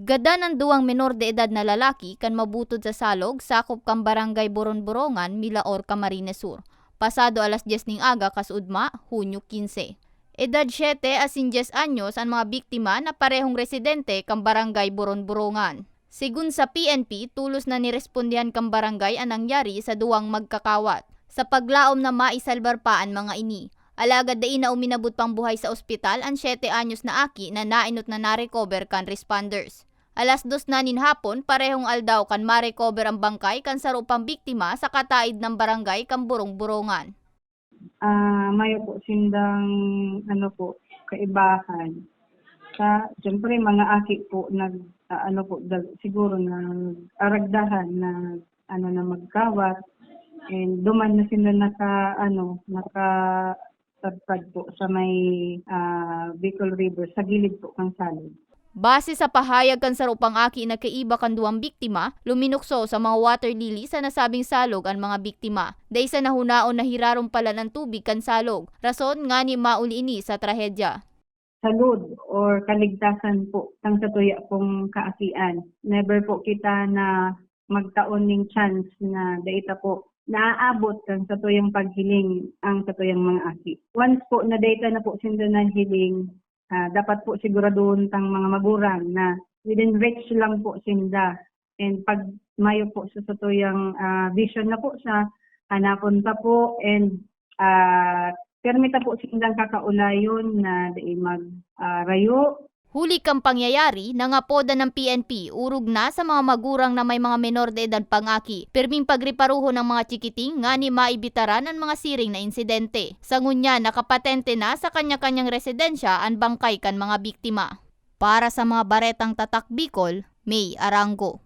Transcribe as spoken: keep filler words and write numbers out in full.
Gadan an duwang menor de edad na lalaki kan mabutod sa salog sakop kan Barangay Boron-Borongan, Milaor, Camarines Sur, pasado alas dyes ning aga kasuodma, Hunyo kinse. Edad siyete asin dyes anyos an mga biktima na parehong residente kan Barangay Boron-Borongan. Segun sa P N P, tolos na nirespondihan kan barangay an nangyari sa duwang magkakawat, sa paglaom na maisalbar pa an mga ini. Alagad dai na uminabot pang buhay sa ospital an siyete anyos na aki na naenot na na-recover kan responders. Alas dos na nin hapon, parehong aldaw kan ma-recover an bangkay kan saro pang biktima sa kataid ng barangay kan Boron-Borongan. Ah, mayo po sindang, ano po, kaibahan. Sa, siyempre, mga aki po nag, ah, ano po, dag-, siguro nag-aragdahan na, ano, na magkawat. And duman na sila naka, ano, nakasadpad po sa may, ah, Bicol River, sa gilid po kan salog. Base sa pahayag kan saro pang aki na kaiba kan duwang biktima, luminukso sa mga water lily sa nasabing salog an mga biktima. Dai sa nahunaon na hirarom palan an tubig kan salog, rason ngani mauli ini sa trahedya. Salud or kaligtasan po tang satuya pong kaakian. Never po kita na magtaon ning chance na dai ta po naaabot kan satuyang paghiling ang satuyang mga aki. Once po na dai ta na po sinda nahiling, ah, dapat po siguraduhon tang mga magurang na within reach lang po sinda. And pag mayo po sa satuyang, ah, vision na po siya, hanapon ta po and, ah, pirmi ta po sindang kakaulayon na dai mag, ah, rayo. Huli kan pangyayari, nangapodan ng P N P, orog na sa mga magurang na may mga menor de edad pang aki, pirming pagreparohon ang mga chikiting ngani maibitaran an mga siring na insidente. Sa ngunyan, nakapatente na sa kanya-kanyang residensya an bangkay kan mga biktima. Para sa mga baretang Tatak Bicol, May Arango.